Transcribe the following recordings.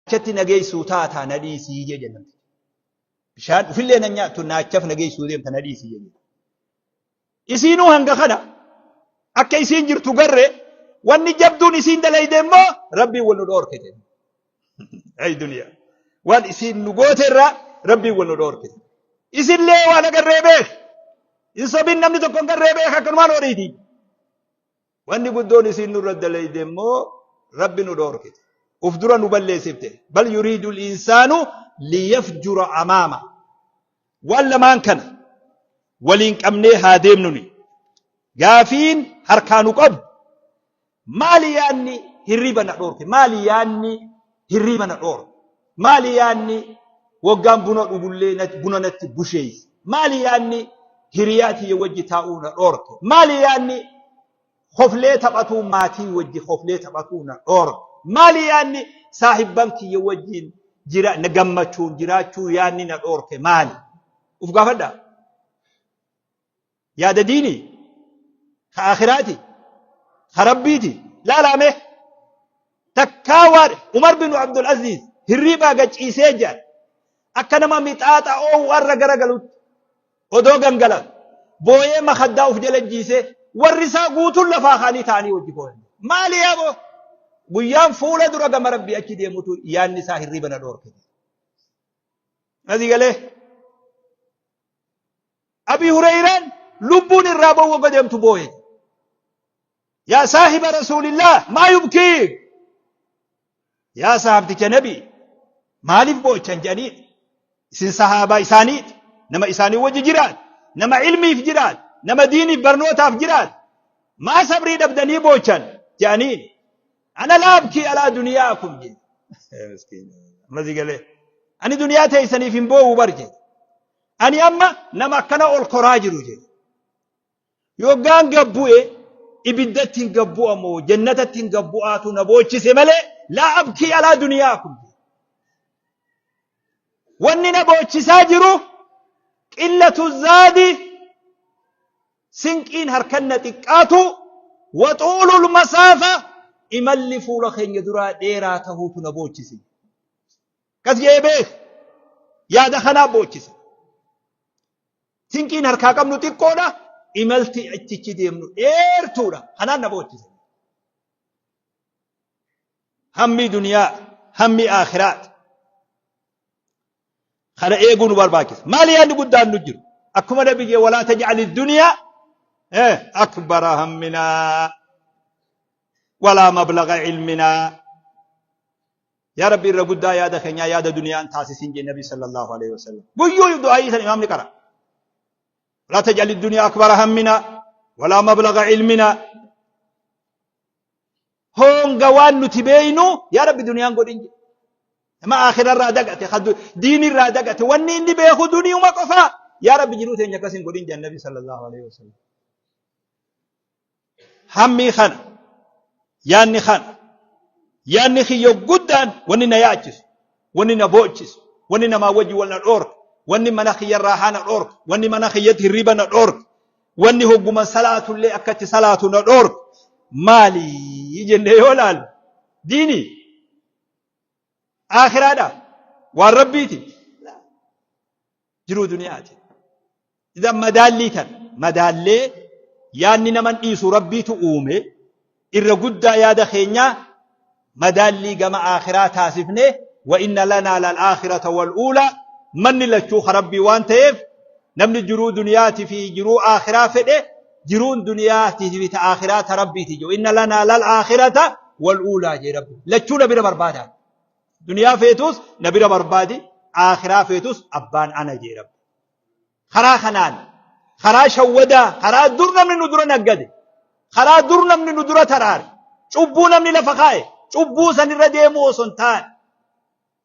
Naachatti na geessuu taataa na dhiisii jee jenna. Bishaan ufillee na nyaattu naachaf na geessuu deemta na dhiisii jee. Isiinuu hanga kana akka isiin jirtu garre wanni jabduun isiin dalayde immoo rabbiin wal nu dhoorke jedhe. Ay duniyaa. Waan isiin nu goote irraa rabbiin wal nu dhoorke. Isinlee waan agarree beek. Hin sobin namni tokko hin garree beek akkanumaan horiiti. Wanni guddoon isiin nurra dalayde immoo rabbi nu dhoorkite. Uf dura nu balleessifte. Bal yuriidu insaanu liyafjura amaama. Waan lamaan kana waliin qabnee haa deemnuni. Gaafiin harkaa nu qabu maali yaanni hirriba na dhoorke? Maali yaanni hirriba na dhoorke? Maali yaanni waggaan buna dhugullee buna natti busheeyse? Maali yaanni hiriyaa tiyya wajji taa'uu na dhoorke? Maali yaanni koflee taphatuu maatii wajji koflee taphatuu na dhoorke? Maali yaanni saahibban kiyya wajjiin jira na gammachuun jiraachuu yaanni na dhoorke maali? Uf gaafadhaa. Yaada diinii? Ka aakhiraati? Ka rabbiiti? Laalaa mee. Takkaa waan Umar bin Abdul Aziz hirriibaa gad ciisee jedhan akka nama mixaaxa oowwarra garagalutti odoo gangalatu booyee makaddaa uf jala jiisee warri isaa guutuun lafaa kaanii ta'anii wajji booyan. Maali yaaboo? Guyyaan fuula dura gama rabbii achi deemutu yaadni isaa hirriiba na dhoorke. Asii galee Abi Hureyraan lubbuun irraa ba'uu wagga deemtu booye. Yaa saahiba Rasuulillah maa yubkiik? Yaa sahabticha Nabi maaliif boochan jedhaniit? Isin sahaabaa isaaniit, nama isaanii wajji jiraat, nama ilmiif jiraat, nama diiniif barnootaaf jiraat. Maa sabrii dhabdanii boochan jedhaniin. Ana laa abkii alaa duniyaakum jedhe. Amma si galee. Ani duniyaa teessaniif hin boo'u bar jedhe. Ani amma nama akkana ol koraa jiru jedhe. Yoggaan gabbu'e ibiddatti hin gabbu'a moo jannatatti hin gabbu'aatu na boochise malee laa abkii alaa duniyaakum jedhe. Wanni na boochisaa jiru qillatu zaadi sinqiin harkan na xiqqaatu waxuulul masaafa imalli fuula keenya duraa dheeraa tahuutu na boochise. Akkas jedhee beek yaada kanaa boochise. Sinqiin harkaa qabnu xiqqoodha imalti achichi deemnu dheertuudha kanaan na boochise. Hammi duniyaa hammi aakhiraat kana eeguu nu barbaachisa. Maali yaadni guddaan nu jiru? Akkuma nabi jee walaa taj'ali duniyaa akbara hamminaa walaa mablaga ilminaa. Yaa Rabbi irra guddaa yaada keenyaa yaada duniyaan taasisin jee Nabi sallallahu alaihi wasallam. Guyyuu du'aayii san imaamni qara. Laa taj'ali duniyaa akbara hammina walaa mablaga ilmina. Honga waan nuti beeynu yaa Rabbi duniyaan godhin jee. Nama aakhira irraa dagate, diin irraa dagate, wanni inni beeku duniyuma qofaa. Yaa Rabbi jiruu teenya akkas hin godhin jee Nabi sallallahu alaihi wasallam. Hammii kana yaanni kana yaanni kiyya guddaan wanni na yaachisu wanni na boochisu wanni namaa wajji wal na dhoorka wanni mana kiyya raahaa na dhoorka wanni mana kiyyatti hirriba na dhoorka wanni hogguma salaatullee akkatti salaatu na dhoorka maali jennee yoo laalu diinii aakhiraadha waan rabbiiti jiruu duniyaati. Idan madaallii tan madaallee yaadni naman dhiisu rabbiitu uume irra guddaa yaada keenyaa madaallii gama aakhiraa taasifne wa inna lanaa lal aakhirata wal uulaa manni lachuu ka rabbii waan ta'eef namni jiruu duniyaatii fi jiruu aakhiraa fedhe jiruun duniyaatii fi ta aakhiraa ta rabbiiti jiru inna lanaa lal aakhirata wal uulaa jee rabbi lachuu na bira barbaadaa Duniyaa feetus na bira barbaadi, aakhiraa feetus abbaan ana jee Rabbi. Karaa kanaan, karaa shawwadaa, karaa dur namni nu dura naggade, karaa dur namni nu dura taraare, cubbuu namni lafa kaa'e, cubbuu sanirra deemuu osoo hin taane,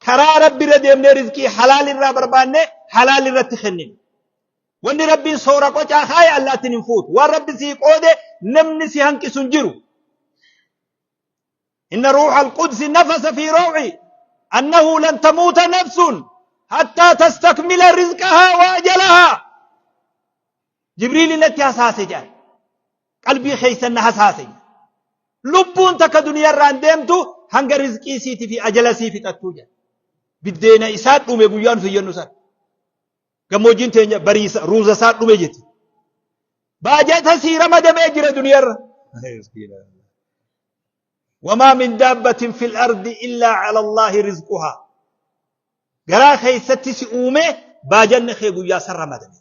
karaa Rabbi irra deemnee rizqii halaal irraa barbaanne halaal irratti kennine. Wanni Rabbiin soora qocaa kaa'e allaattiin hin fuutu. Waan Rabbi sii qoode namni si hanqisu hin jiru. إن روح القدس نفس في روعي أنه لن تموت نفس حتى تستكمل رزقها وأجلها جبريل نتي حساسي جان قلبي خيسن حساسي لبون تك دنيا ران ديمتو hanga rizqii isiitii fi ajala isii fixattuu jedha. Biddeena isaa dhume guyyaa nuti jennu san. Gammoojjiin teenya bariisa ruuza isaa dhume jetti. Baajata sii ramadamee jira duniyarra. Wamaa min daabbatin fil ardi illaa cala Allaahi rizquhaa. Garaa keessatti si uumee baajanni kee guyyaa san ramadame.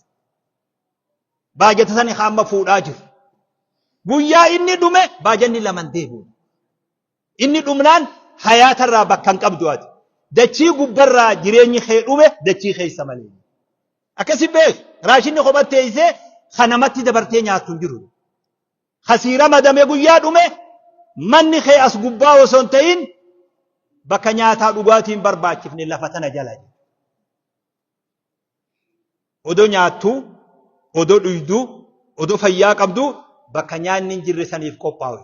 Baajata sani ka amma fuudhaa jiru. Guyyaa inni dhume baajanni laman deebi'u. Inni dhumnaan hayaatarraa bakka hin qabdu ati. Dachii gubbarraa jireenyi kee dhume dachii keessa malee. Akkasi beek raashinni kophatti teessee ka namatti dabartee nyaattu hin jiru. Ka sii ramadame guyyaa dhume manni kee as gubbaa osoo hin ta'in bakka nyaataa dhugaatiin barbaachifne lafa tana jala. Odoo nyaattu, odoo dhuydu, odoo fayyaa qabdu bakka nyaanni hin jirre saniif qophaa'u.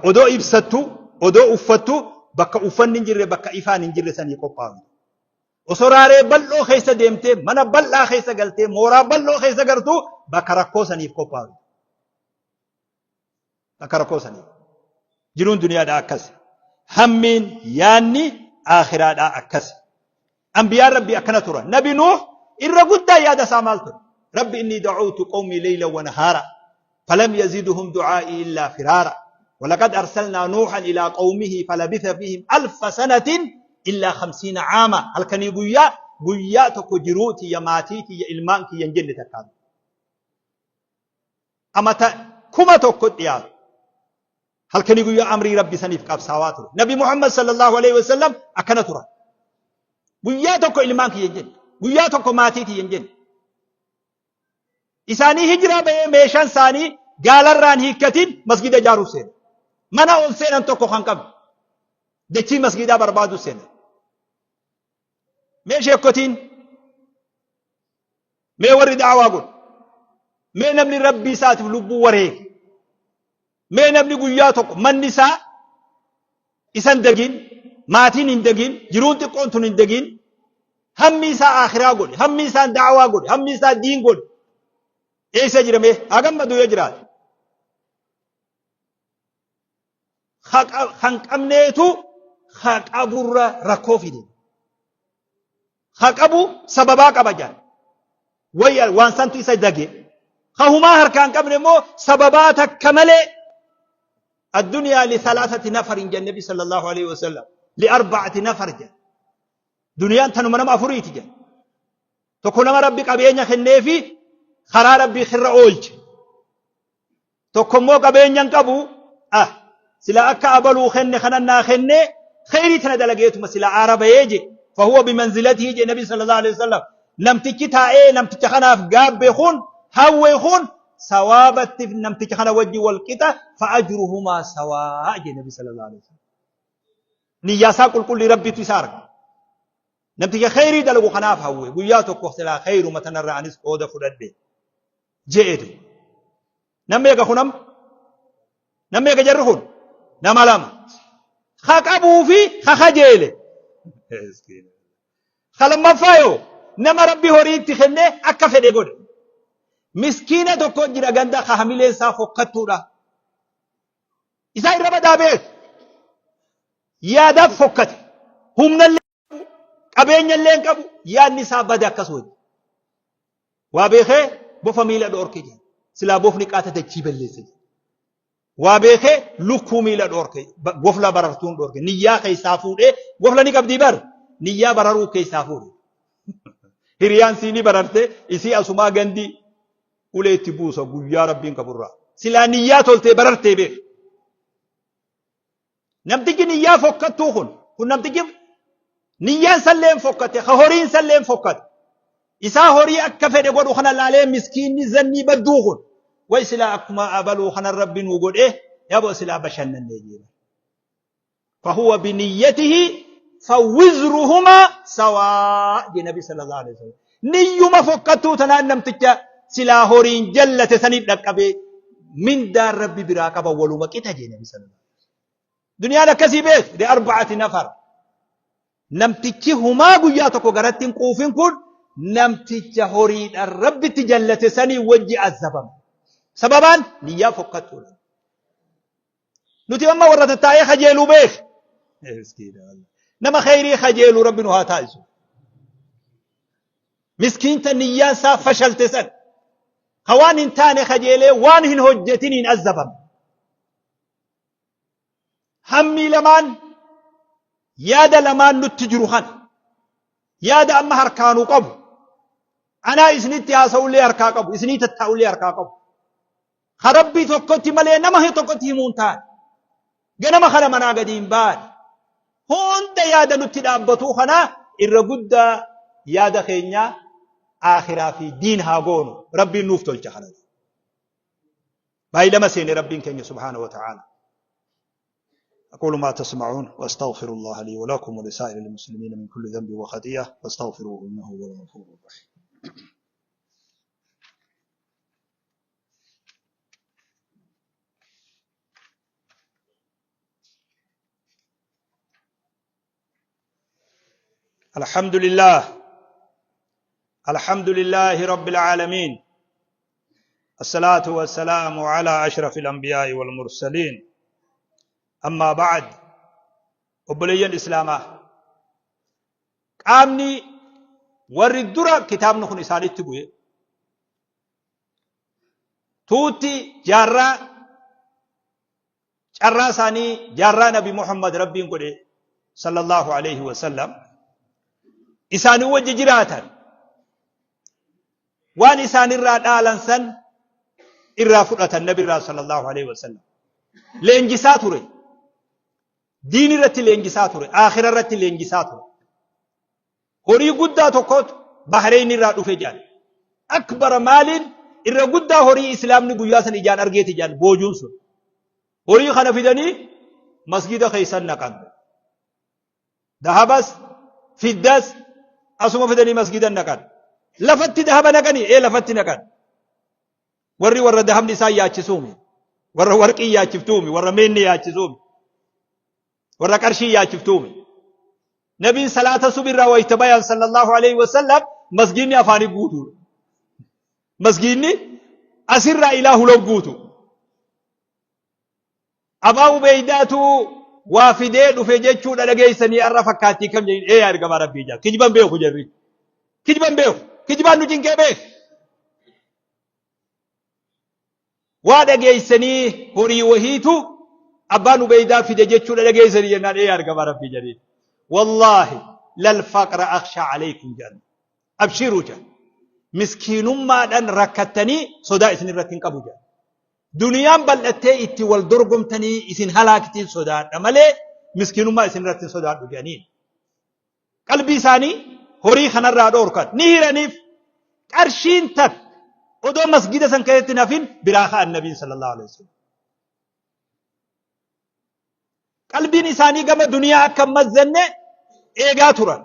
Odoo ibsattu, odoo uffattu bakka uffanni hin jirre bakka ifaan hin jirre sanii qophaa'u. Osoo raaree bal'oo keessa deemtee mana bal'aa keessa galtee mooraa bal'oo keessa gartu bakka rakkoo saniif qophaa'u. Bakka rakkoo saniif. Jiruun duniyaadhaa akkas. Hammiin yaanni aakhiraadhaa akkas. Anbiyaan Rabbii akkana turan. Nabi Nuuh irra guddaa yaada isaa maal ture? Rabbi inni da'uutu qawmii leyla wa nahaara. Falam yaziduhum du'aa'ii illaa firaara. Walaqad arsalnaa Nuuhan ilaa qawmihi falabitha fihim alfa sanatin illaa khamsiina caama. Halkanii guyyaa guyyaa tokko jiruu tiyya maatii tiyya ilmaan kiyya hin jenne takkaan. Amata 1000 dhiyaatu. Halkanii guyyaa amrii Rabbi saniif qabsaawaa ture. Nabi Muhammad sallallahu alaihi wasallam akkana tura. Guyyaa tokko ilmaan kiyya hin jenne. Guyyaa tokko maatii tiyya hin jenne. Isaanii hijiraa bahee meeshaan isaanii gaalarraan hiikkatiin masgida ijaaruuf seena. Mana ol seenan tokko kan qabdu. Dachii masgidaa barbaadu seena. Mee sheekkotiin mee warri da'awaa godhu mee namni rabbii isaatiif lubbuu wareege Mee namni guyyaa tokko manni isaa isa hin dagin, maatiin hin dagin, jiruun xiqqoon tun hin dagin, hammi isaa akhiraa godhe, hammi isaa da'awaa godhe, hammi isaa diin godhe. Eessa jira mee? Haa gammadu yoo jiraate. Kan qabneetu ka qaburra rakkoo fide. Ka qabu sababaa qaba jaan. Wayya waan santu isa dage. Ka humaa harkaa hin qabne immoo sababaa takka malee addunyaa li thalathati nafarin jedhe nabi sallallahu alaihi wasallam li arba'ati nafar jedhe. Duniyaan tanuma nama afuriiti jedhe. Tokko nama rabbi qabeenya kenneefi karaa rabbii kirra oolche. Tokko immoo qabeenya hin qabu ah sila akka abaluu kenne kanan naa kenne kheyrii tana dalageetuma sila aara bahee je fahuwa bimanzilatihi je nabi sallallahu alaihi wasallam namtichi taa'ee namticha kanaaf gaabbe kun hawwe kun sawaabatti namticha kana wajji wal qixa fa ajruhumaa sawaa je nabi sallallahu alaihi wasallam niyyaa isaa qulqullii rabbitu isa arga namticha kheyrii dalagu kanaaf hawwe guyyaa tokko silaa kheyruma tanarra anis qooda fudhadhe je'etu. Nam meeqa kun amma? Nam meeqa jarri kun? Nama lama. Ka qabuu fi ka kajeele. Ka lammaffaa yoo nama rabbi horii itti kennee akka fedhe godhe. Miskiina tokko jira ganda ka hamileen isaa fokkattuudha. Isaa irra badaa beeku. Yaadaaf fokkate. Humnallee qabu, qabeenya illee hin qabu, yaadni isaa bade akkas wajji. Waa beekee bofa miila dhoorke jedhe. Silaa bofni qaata dachii balleessa jedhe. Waa beekee lukkuu miila dhoorke, gofla barartuun dhoorke. Niyyaa keessaa fuudhee, gofla ni qabdii bar, niyyaa bararuu keessaa fuudhe. Hiriyaan sii ni bararte, isii asumaa gandi ulee itti buusa guyyaa rabbiin qaburraa. Silaa niyyaa toltee barartee beek. Namtichi niyyaa fokkattuu kun kun namtichi niyyaan salleen fokkate ka horiin salleen fokkate isaa horii akka fedhe godhu kana laalee miskiinni zannii badduu kun way silaa akkuma abaluu kana rabbi nuu godhe yaboo silaa bashannannee jeera. Fahuwa biniyyatihi fawwizruhumaa sawaa jee nabi sallallahu alaihi wasallam. Niyyuma fokkattuu tanaan namticha silaa horiin jallate saniif dhaqqabee mindaan rabbi biraa qaba waluma qixa jee nabi sallallahu Duniyaan akkasii beek li arba'ati nafar. Namtichi humaa guyyaa tokko garatti hin quufin kun namticha horiidhaan rabbitti jallate sanii wajji azabama. Sababaan niyyaa fokkattuudha. Nuti amma warra tattaa'ee kajeeluu beek. Miskiina wallahi. Nama kheyrii kajeelu Rabbi nu haa taasisu. Miskiinta niyyaan isaa fashalte san ka waan hin taane kajeelee waan hin hojjetiniin azzabame. Hammii lamaan yaada lamaan nutti jiru kana yaada amma harkaa nu qabu anaa isinitti haasa'ullee harkaa qabu isinii tattaa'ullee harkaa qabu ka rabbii tokkotti malee nama tokkotti himuun taane ganama kana manaa gadi hin baane hunda yaada nutti dhaabbatuu kana irra guddaa yaada keenya aakhiraa fi diin haa goonu rabbiin nuuf tolcha kana baay'ilama seene rabbiin keenya subhaanahu wa ta'ala أقول ما تسمعون وأستغفر الله لي ولكم ولسائر المسلمين من كل ذنب وخطيئة فاستغفروه إنه هو الغفور الرحيم. الحمد لله الحمد لله رب العالمين الصلاة والسلام على أشرف الأنبياء والمرسلين أما بعد obboleeyyan islaamaa qaamni warri dura kitaabni kun isaanitti bu'e tuutti jaarraa carraa isaanii jaarraa nabi Muhammad rabbiin godhe sallallahu alaihi wasallam isaanii wajji jiraatan waan isaanirraa dhaalan san irraa fudhatan nabirraa sallallahu alaihi wasallam leenjisaa ture diin irratti leenjisaa ture aakhira irratti leenjisaa ture Horii guddaa tokkotu Bahreyn irraa dhufe jedhan. Akbara maaliin irra guddaa horii islaamni guyyaa san ijaan argeeti jedhan boojuun sun. Horii kana fidanii masgida keessan naqan. Dahabas fiddas asuma fidanii masgida naqan. Lafatti dahaba naqanii ee lafatti naqan. Warri warra dahabni isaan yaachisuumi. Warra warqii yaachiftuumi. Warra meenni yaachisuumi. Warra qarshii yaachiftuumi. Nabiin salaata subirraa wayta bayan sallallahu alaihi wasallam masgiinni afaanii guutuudha. Masgiinni asirraa ilaa huloo guutu. Abaa Ubeydaatu waa fidee dhufe jechuudha dhageessanii har'a fakkaattii kam jedhin ee yaa ergamaa rabbii jaa kijiban beeku jarri. Kijiban beeku. Kijibaan nu cinqee beeku. Waa dhageessanii horii wahiitu abbaan Ubeydaa fide jechuudha dhageessanii jennaan ee argama rabbii jedheen. Wallaahi lal faqra akhsha alaykum jedhan. Abshiruu jedhan. Miskiinummaadhaan rakkattanii sodaa isin irratti hin qabu jedhan. Duniyaan bal'attee itti wal dorgomtanii isin halaaktiin sodaadha malee miskiinummaa isin irratti hin sodaadhu jedhaniin. Qalbii isaanii horii kanarraa dhoorkan. Ni hiraniif. Qarshiin takka odoo masgida san keessatti hin hafin biraa ka'an nabiin sallallahu alaihi wasallam. Qalbiin isaanii gama duniyaa akka hin mazzanne eegaa turan.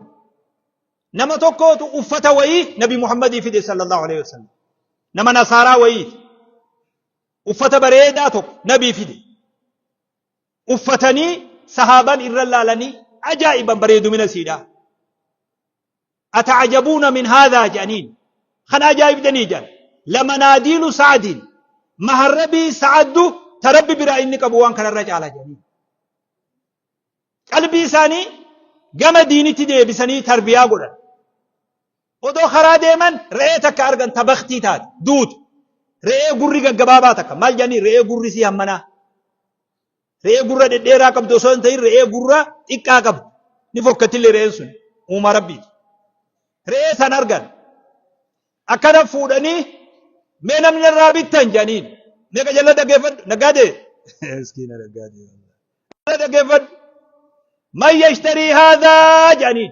Nama tokkootu uffata wayii Nabi Muhammadii fide sallallahu alaihi wasallam. Nama nasaaraa wayiiti. Uffata bareedaa tokko Nabii fide. Uffatanii sahaaban irra laalanii ajaa'iban bareedumina siidhaa. Ata'ajabuuna min haadhaa jedhaniin. Kan ajaa'ibdanii jedhan. Lamanaadiilu sa'adiin. Maharrabii sa'addu ta rabbi biraa inni qabu waan kanarra caala jedhaniin. Qalbii isaanii gama diinitti deebisanii tarbiyaa godhan. Odoo karaa deeman re'ee takka argan ta baktii taate duute. Re'ee gurri gaggabaabaa takka maal jedhanii re'ee gurri sii hammanaa. Re'ee gurra dhedheeraa qabdu osoo hin ta'in re'ee gurra xiqqaa qabdu. Ni fokkattillee re'een sun uumaa rabbiiti. Re'ee san argan akkana fuudhanii mee namni irraa bittan jedhaniin. Meeqa jala dhaggeeffadhu naggaadee. Miskiina naggaadee. Dhaggeeffadhu. Man yashtarii haadhaa jedhaniin.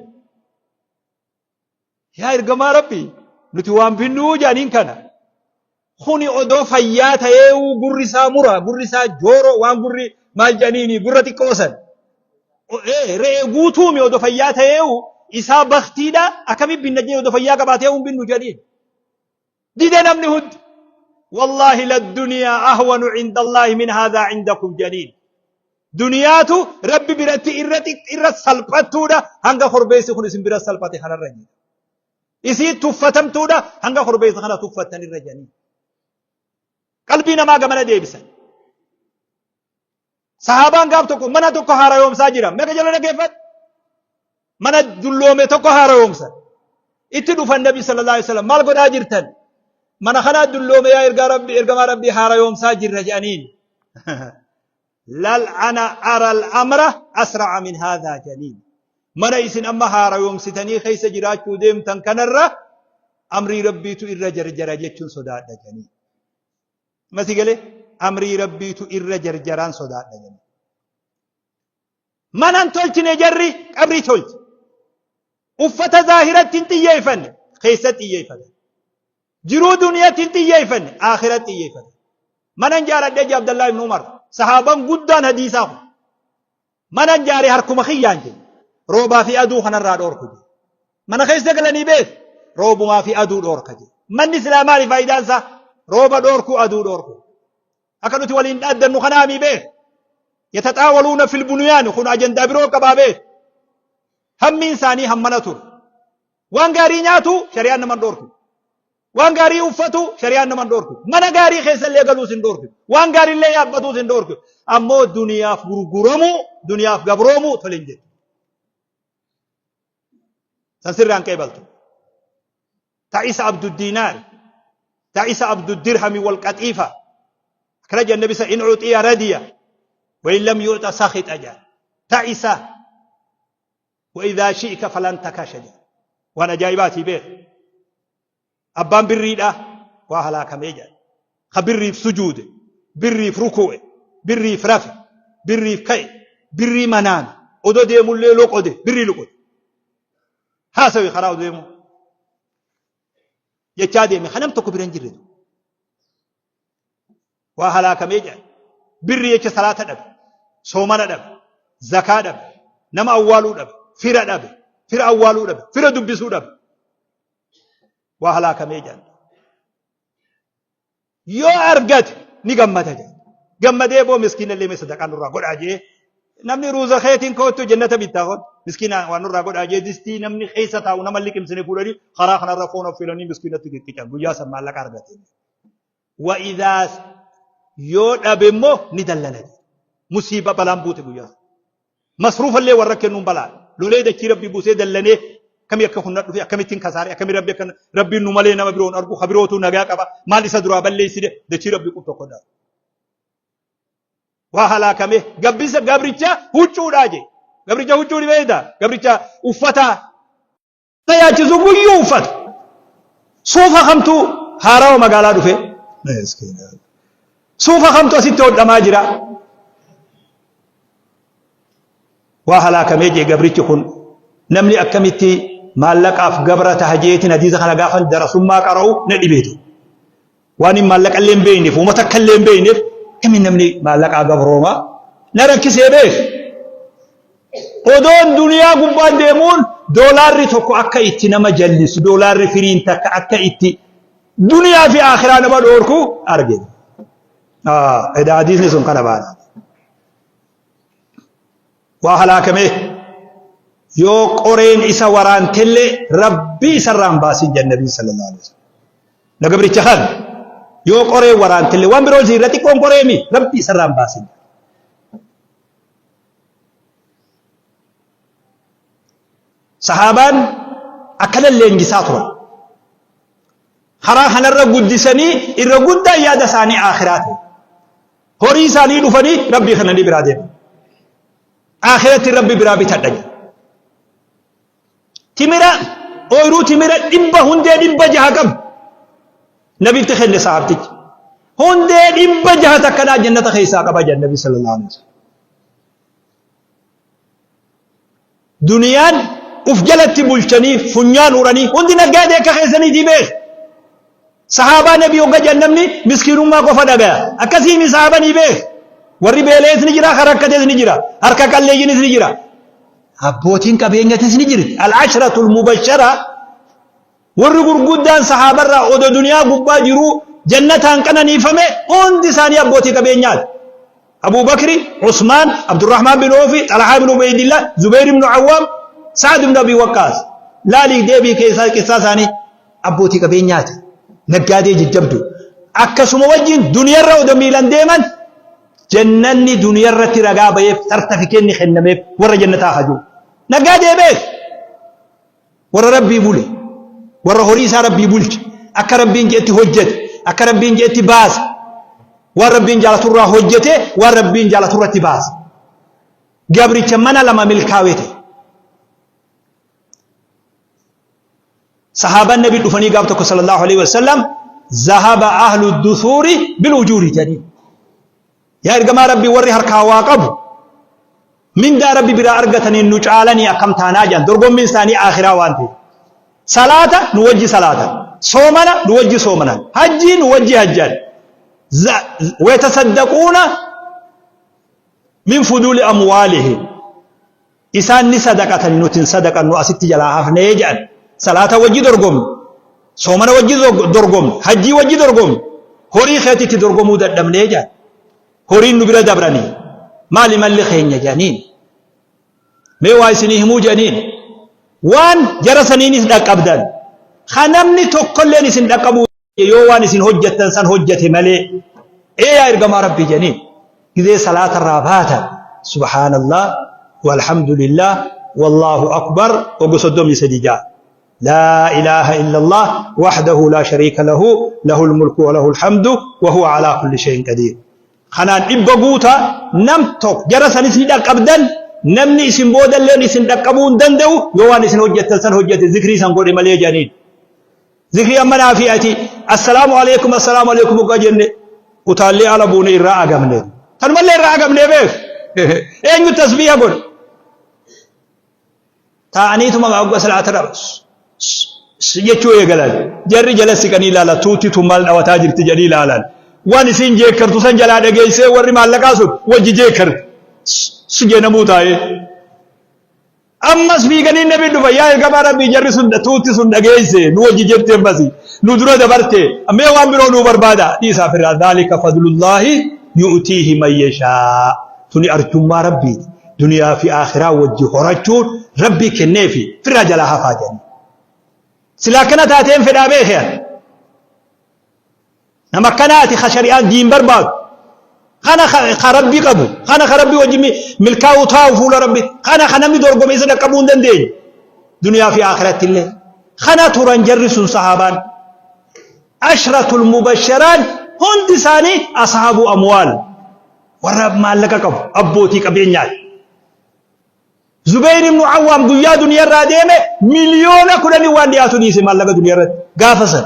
Yaa ergamaa Rabbii nuti waan binnuu jedhaniin kana. Kuni odoo fayyaa ta'ee gurri isaa mura gurri isaa jooroo waan gurri maal jedhaniini gurra xiqqoo san. Re'ee guutuumi odoo fayyaa ta'ee isaa baktiidha akkamitti binna jee odoo fayyaa qabaatee hin binnu jedhaniin. Dide namni hundi. Wallaahi ladduniyaa ahwanu cinda Allaahi min haadhaa cindakum jedhaniin. Duniyaatu Rabbi biratti irra irra salphattuudha hanga korbeessi kun isin bira salphate kanarra jedha. Isii tuffatamtuudha hanga korbeessa kana tuffattan irra jedhaniin. Qalbii namaa gamana deebisan. Sahaabaan gaaf tokko mana tokko haarayoomsaa jira. Meeqa jala dhaggeeffadhu? Mana dulloome tokko haarayoomsan. Itti dhufan Nabi sallallahu alaihi wasallam maal godhaa jirtan? Mana kanaa dulloome yaa ergaa Rabbi ergamaa Rabbii haarayoomsaa jirra jedhaniin. Lal ana ara al-amra asra'a min haadhaa jedhaniin. Mana isin amma haarayoomsitanii keessa jiraachuu deemtan kanarra amrii Rabbiitu irra jarjara jechuun sodaadha jedhaniin. Masi galee amrii Rabbiitu irra jarjaraan sodaadha jedhaniin. Mana hin tolchine jarri qabrii tolche. Uffata zaahiratti hin xiyyeeffanne keessatti xiyyeeffatan. Jiruu duniyatti hin xiyyeeffanne akhiratti xiyyeeffatan. Mana hin jaaradhee jee Abdallaa ibn Umar sahaaban guddaan hadiisaa kun. Mana hin jaare harkuma kiyyaan jee. Roobaa fi aduu kanarraa dhoorku jee. Mana keessa galanii beek roobumaa fi aduu dhoorka jee. Manni silaa maali faayidaan isaa? Rooba dhoorkuu aduu dhoorku. Akka nuti waliin dhaaddannu kanaamii beek. Yataxaawaluuna fil bunyaani kun ajandaa biroo qabaa beek. Hammiin isaanii hammana ture. Waan gaarii nyaatu shari'aan nama hin dhoorku. Waan gaarii uffatu shari'aan nama hin dhoorku. Mana gaarii keessa illee galuus hin dhoorku. Waan gaarii illee yaabbatuus hin dhoorku. Ammoo duniyaaf gurguramuu, duniyaaf gabroomuu tole hin jettu. San sirraan qeebaltu. Ta'isa abduddiinaar, ta'isa abduddirhami wal qaxiifa. Akkana jedhan nabi sa in uxiya radiya wa in lam yu'ta sakhita jedhan. Ta'isa wa idhaa shi'ka falan takasha jedhan. Waan ajaa'ibaatii beek. Abbaan birriidha waa halaakamee jedhan. Ka birriif sujuude, birriif ruku'e, birriif rafe, birriif ka'e, birrii manaame, odoo deemullee loqode, birrii loqode. Haasawi karaa odoo deemu jechaa deeme ka nam tokko bira hin jirre. Waa halaakamee jedhan. Birrii jecha salaata dhabe, soomana dhabe, zakaa dhabe, nama awwaaluu dhabe, fira dhabe, fira awwaaluu dhabe, fira dubbisuu dhabe. Waa halaakamee jedhan. Yoo argate ni gammada jedha. Gammadee boo miskiina illee mee sadaqaa nurraa godhaa jee namni ruuza keetiin koottu jannata bittaa koottu miskiina waan nurraa godhaa jee distii namni keessa taa'u nama liqimsine fuudhanii karaa kanarra foon affeelanii miskiinatti qicqican guyyaa san maallaqa argate. Wa'idaa yoo dhabe immoo ni dallana jedha. Musiiba balaan buute guyyaa san. Masruufallee warra kennuun balaa. Lolee dachii rabbii buusee dallanee akkamii akka kun na dhufe akkamittiin kasaare akkamii rabbi akka rabbiin nu malee nama biroon argu ka birootu nagaa qaba maal isa duraa balleessine dachii rabbii qub tokko dha. Waa halaakame gabbisa gabricha huccuudhaa jee gabricha huccuu ni beekta gabricha uffataa. Na yaachisu guyyuu uffata. Suufa kamtu haarawa magaalaa dhufe? Suufa kamtu asitti hodhamaa jira? Waa halaakamee jee gabrichi kun namni akkamitti maallaqaaf gabra taha jeetiin hadiisa kana gaafan darasummaa qara'u na dhibeetu. Waan hin maallaqa illee hin beekneef, uummata akka illee hin beekneef akkamiin namni maallaqaa gabrooma na rakkisee beek. Odoon duniyaa gubbaan deemuun doolaarri tokko akka itti nama jallisu, doolaarri firiin takka akka itti duniyaa fi akhiraa nama dhoorku arge. Edaa hadiisni sun kana baana. Waa halaakamee yoo qoreen isa waraantellee rabbii isarraan baasin jedhan nabii sallallahu alaihi wasallam. Na gabricha kan yoo qoreen waraantellee waan biroo irra xiqqoon qoreemi rabbii isarraan baasin. Sahaabaan akkana leenjisaa turan. Karaa kanarra guddisanii irra guddaan yaada isaanii akhiraa ta'e. Horii isaanii dhufanii rabbii kananii biraa deeman. Akhiratti rabbi biraa bitadha jedha. Timira ooyiruu timira dhibba hundee 600 qabu nabitti kenne sahaabtichi. Hundee 600 takkanaa jannata keessaa qaba jedha nabi sallallahu alaihi wasallam. Duniyaan uf jalatti bulchanii funyaan uranii hundi naggaadee akka keessaniitii beek. Sahaabaa nabii hogga jedhan namni miskiinummaa qofa dhagaya. Akkasiimi sahaabanii beek. Warri beela'es ni jira, kan rakkates ni jira, harka qalleeyyiinis ni jira. Abbootiin qabeenyatis ni jirti. Al-ashratul mubashara warri gurguddaan sahaabarraa odo duniyaa gubbaa jiruu jannataan qananiifame hundi isaanii abbootii qabeenyaati. Abuu Bakri, Usmaan, Abdurrahmaan bin Oofi, Xalahaa bin Ubeydillah, Zubayr ibn Awwaam, Sa'ad ibn Abi Waqqaas. Laalii deebii keessaa qissaa isaanii abbootii qabeenyaati. Naggaadee jajjabdu. Akkasuma wajjin duniyarra odo miilan deeman Jannanni duniyarratti ragaa baheef sartafikeenni kennameef warra jannataa hajuu. Naggaadee beek. Warra Rabbii bule, warra horii isaa Rabbii bulche, akka Rabbiin je'etti hojjete, akka Rabbiin je'etti baase, waan Rabbiin jaalaturraa hojjete, waan Rabbiin jaalaturratti baase. Gabricha mana lama milkaawee ta'e. Sahaabaan Nabi dhufanii gaaf tokko sallallahu alaihi wasallam zahaba ahlu dusuuri bil ujuuri jedhanii. Yaa ergamaa Rabbii warri harkaa waa qabu mindaa Rabbi biraa argataniin nu caalanii akkam taanaa jedhan dorgommiin isaanii aakhiraa waan ta'eef. Salaata nu wajji salaatan, soomana nu wajji soomanan, hajjii nu wajji hajjan. Wayatasaddaquuna min fuduuli amwaalihim. Isaan ni sadaqatani nuti hin sadaqannu asitti jalaa hafnee jedhan. Salaata wajji dorgomne, soomana wajji dorgomne, hajjii wajji dorgomne, horii keetitti dorgomuu dadhabnee jedhan. Horiin nu bira dabranii maali malli keenya jedhaniin. Mee waa isinii himuu jedhaniin. Waan jara saniinis dhaqqabdan. Ka namni tokkolleen isin dhaqqabuu yoo waan isin hojjettan san hojjete malee ee yaa ergamaa rabbii jedhaniin gizee salaata irraa baatan subhaanallah walhamdulillah wallaahu akbar wagga 33 ja'a laa ilaaha illallah wahdahu laa shariika lahu lahul mulku wa lahul hamdu wa huwa alaa kulli shay'in qadiir kanaan dhibba guuta nam tokko jara sanis ni dhaqqabdan namni isin boodalleen isin dhaqqabuu hin danda'u yoo waan isin hojjettan san hojjete zikrii san godhe malee jedhaniin Zikrii amma naa fi ati assalaamu alaikum assalaamu alaikum hoggaa jenne utaallee ala buune irraa agamne. Tanumallee irraa agamnee beek. Eenyu tasbiiha godha? Taa'aniituma hoggaa salaata irraa jechuu eegalan. Jarri jala siqanii ilaala tuutti tun maal dhawataa jirti jedhanii ilaalan. Waan isiin jeekkartu san jalaa dhageessee warri maallaqaa sun wajji jeekkarti. Si jeenamuu taa'ee. Ammas fiiganii nabi dhufa yaa ergamaa rabbii jarri sun tuutti sun dhageesse nu wajji jette ammasi nu dura dabarte mee waan biroo nuu barbaada dhiisaa firraa dhaalika fadlullaahi yu'tiihi man yashaa tuni arjummaa rabbiiti duniyaa fi aakhiraa wajji horachuun rabbii kenneefi firraa jalaa hafaa jedhanii silaa akkana taateen fedhaa beeke ani Nama akkanaati ka shari'aan diin barbaadu. Kana ka rabbi qabu. Kana ka rabbi wajji milkaa'u taa'u fuula rabbi. Kana ka namni dorgome isa dhaqqabuu hin dandeenye. Duniyaa fi akhiratti illee. Kana turan jarri sun sahaabaan. Ashratul mubasharaan hundi isaanii ashaabuu amwaal. Warra maallaqa qabu abbootii qabeenyaati. Zubayr ibn Awwaam guyyaa duniyarraa deeme 10,000,000 waan dhiyaatu dhiise maallaqa duniyarratti gaafa san.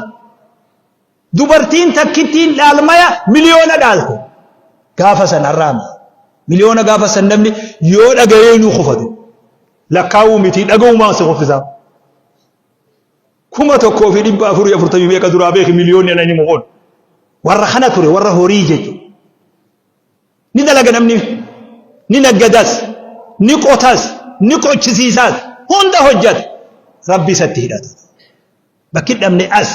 Dubartiin takkittiin dhaalmaya miliyoona dhaalte. Gaafa san har'aami. Miliyoona gaafa san namni yoo dhagayee inuu kufatu. Lakkaa'uu miti dhaga'umaan si kuffisaa. 1440 meeqa duraa beeki miliyoonni ana himu kun. Warra kana ture warra horii jechuudha. Ni dalaga namni ni naggadas ni qotas ni qochisiisaas hunda hojjata. Rabbi isatti hidhata. Bakki dhabne as.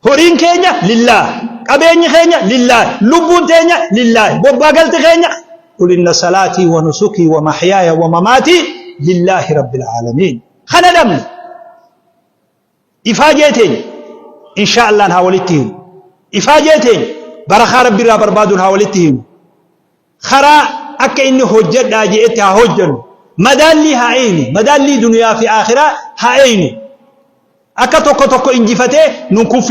Horiin keenya lillaah, qabeenyi keenya lillaah, lubbuun teenya lillaah, bobbaa galti keenya qul inna salaatii wa nusukii wa mahyaaya wa mamaatii lillaahi rabbil aalamiin. Kana dhabne ifaajee teenya inshaa Allahan haa walitti himu. Ifaajee teenya barakaa rabbi irraa barbaaduun haa walitti himu. Karaa akka inni hojjadhaa je'etti haa hojjannu. Madaallii haa eeynu. Madaallii duniyaa fi aakhiraa haa eeynu. Akka tokko tokko injifatee nun kuffifne.